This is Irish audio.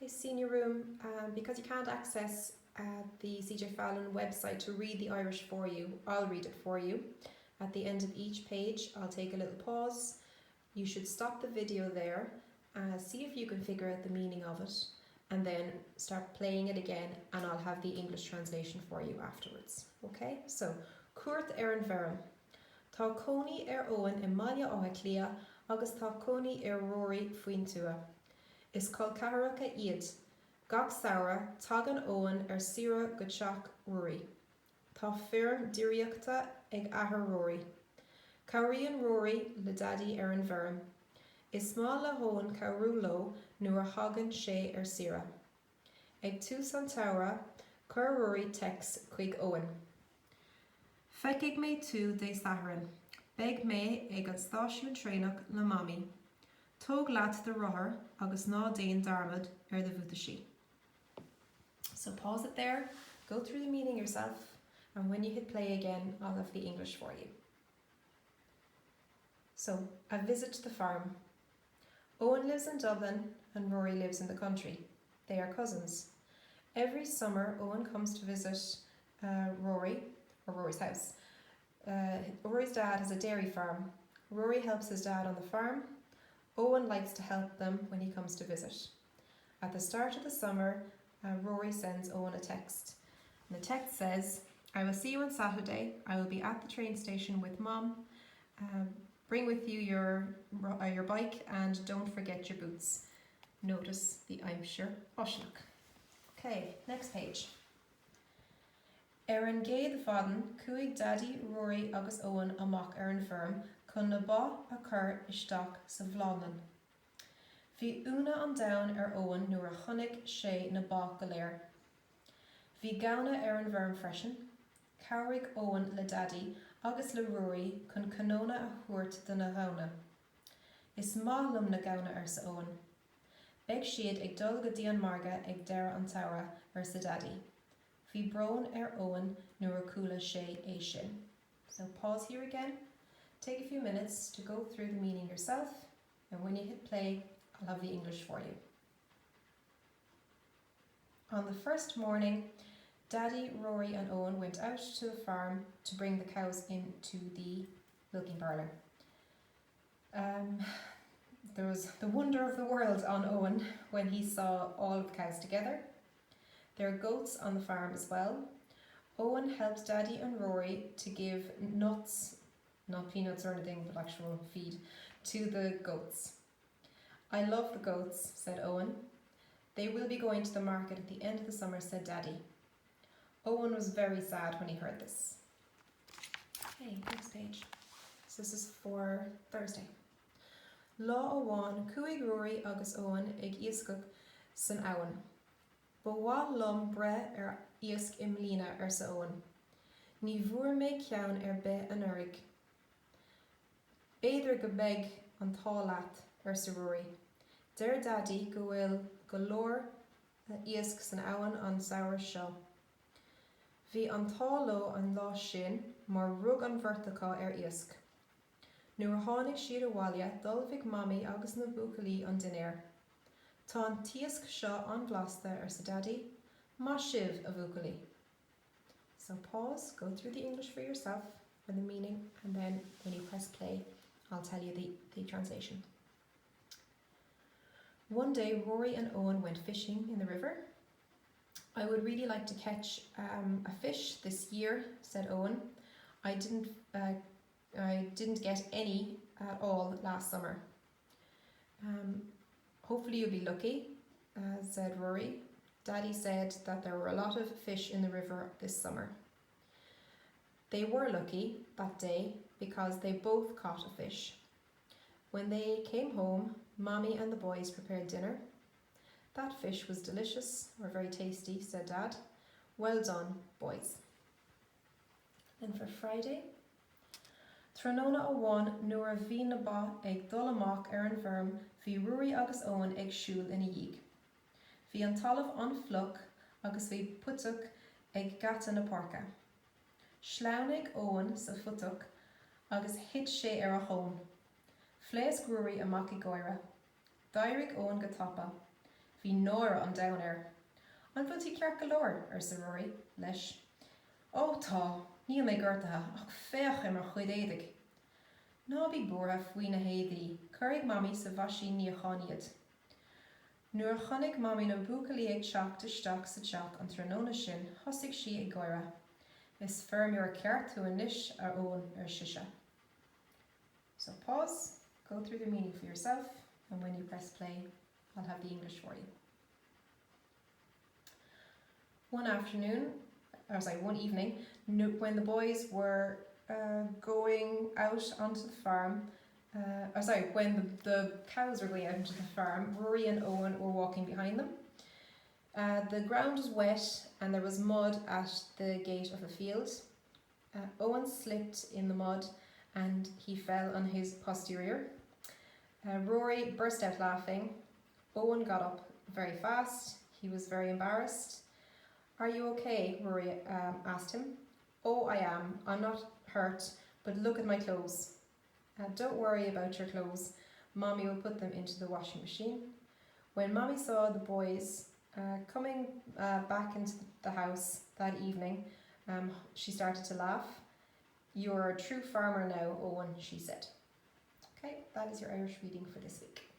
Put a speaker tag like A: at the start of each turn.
A: Okay, senior room, um, because you can't access uh, the CJ Fallon website to read the Irish for you, I'll read it for you. At the end of each page, I'll take a little pause. You should stop the video there, uh, see if you can figure out the meaning of it, and then start playing it again, and I'll have the English translation for you afterwards. Okay, so Cuairt ar an bhfeirm. Tá cónaí ar Eoin i mBaile Átha Cliath agus tá cónaí ar Rory faoin tuath. Is col ceathracha iad. Gach samhradh, tagann Eoin ar saoire go teach Ruairí. Tá feirm déiríochta ag athair Rory. Cabhraíonn Rory le Daidí ar an bhfeirm. Is maith le hEoin cabhrú leo nuair a thagann sé ar saoire. Ag tús an tsamhraidh, chuir Ruairí téacs chuig Eoin. Feicfidh mé tú Dé Sathairn. Beidh mé ag an stáisiún traenach le Mamaí. Tóg leat do rothar agus ná déan dearmad ar do bhuataisí. So pause it there, go through the meaning yourself, and when you hit play again, I'll have the English for you. So, a visit to the farm. Owen lives in Dublin and Rory lives in the country. They are cousins. Every summer, Owen comes to visit uh, Rory, or Rory's house. Uh, Rory's dad has a dairy farm. Rory helps his dad on the farm. Owen likes to help them when he comes to visit. At the start of the summer, uh, Rory sends Owen a text. And the text says, I will see you on Saturday. I will be at the train station with mom. Um, bring with you your, uh, your bike and don't forget your boots. Notice the aimsir fháistineach. Okay, next page. Ar an gcéad mhaidin, chuaigh Daidí, Ruairí agus Eoin amach ar an bhfeirm chun na ba a chur isteach sa bhláthlán. Bhí ionadh an domhain ar Eoin nuair a chonaic sé na ba go léir. Bhí gamhna ar an bhfeirm freisin. Chabhraigh Eoin le Daidí agus le Ruairí chun cnónna a thabhairt do na gamhna. Is maith liom na gamhna, arsa Eoin. Beidh siad ag dul go dtí an margadh ag deireadh an tsamhraidh, arsa Daidí. Bhí brón ar Eoin nuair a chuala sé é sin. So pause here again. Take a few minutes to go through the meaning yourself and when you hit play, I'll have the English for you. On the first morning, Daddy, Rory and Owen went out to the farm to bring the cows into the milking parlour. Um, there was the wonder of the world on Owen when he saw all of the cows together. There are goats on the farm as well. Owen helped Daddy and Rory to give nuts, not peanuts or anything, but actual feed, to the goats. I love the goats, said Owen. They will be going to the market at the end of the summer, said Daddy. Owen was very sad when he heard this. Okay, next page. So this is for Thursday. Lá amháin chuaigh Ruairí agus Eoin ag iascach san abhainn. Ba mhaith liom breith ar iasc i mbliana, arsa Eoin. Ní bhfuair mé ceann ar bith anuraidh. B'fhéidir go mbeidh an t-ádh leat, arsa Ruairí. Deir Daidí go bhfuil go leor iasc san abhainn an samhradh seo. Bhí an t-ádh leo an lá sin mar rug an bheirt acu ar iasc. Nuair a tháinig siad abhaile d'ullmhaigh Mamaí agus na buachaillí an dinnéar. Tá an t-iasc seo an-bhlasta, arsa Daidí. Maith sibh, a bhuachaillí. So pause, go through the English for yourself for the meaning and then when you press play I'll tell you the, the translation. One day Rory and Owen went fishing in the river. I would really like to catch um, a fish this year, said Owen. I didn't, uh, I didn't get any at all last summer. Um, hopefully you'll be lucky, uh, said Rory. Daddy said that there were a lot of fish in the river this summer. They were lucky that day because they both caught a fish. When they came home, Mommy and the boys prepared dinner. That fish was delicious or very tasty, said Dad. Well done, boys. And for Friday, Tráthnóna amháin nuair a bhí na ba ag dul amach ar an bhfeirm bhí Ruairí agus Eoin ag siúl ina dhiaidh. Bhí an talamh an-fhliuch agus bhí puiteach ag geata na páirce. Shleamhnaigh Eoin sa phuiteach agus thit sé ar a thóin. Phléasc Ruairí amach ag gáire. D'éirigh Eoin go tapa. Bhí náire an domhain air. An bhfuil tú ceart go leor? arsa Rory leis. Ó tá, níl mé gortaithe, ach féach ar mo chuid éadaigh. Ná bí buartha faoi na héadaí, cuirfidh Mamaí sa mheaisín níocháin iad. Nuair a chonaic Mamaí na buachaillí ag teacht isteach sa teach an tráthnóna sin, thosaigh sí ag gáire. Is feirmeoir ceart thú anois, a Eoin, ar sise. So pause, go through the meaning for yourself, and when you press play, I'll have the English for you. One afternoon, or sorry, one evening, when the boys were uh, going out onto the farm, uh, or sorry, when the, the cows were going out into the farm, Rory and Owen were walking behind them. Uh, the ground was wet and there was mud at the gate of the field. Uh, Owen slipped in the mud and he fell on his posterior. Uh, Rory burst out laughing. Owen got up very fast. He was very embarrassed. Are you okay? Rory um, asked him. Oh, I am. I'm not hurt, but look at my clothes. Uh, don't worry about your clothes. Mommy will put them into the washing machine. When Mommy saw the boys uh, coming uh, back into the house that evening, um, she started to laugh. You're a true farmer now, Owen, she said. Okay, that is your Irish reading for this week.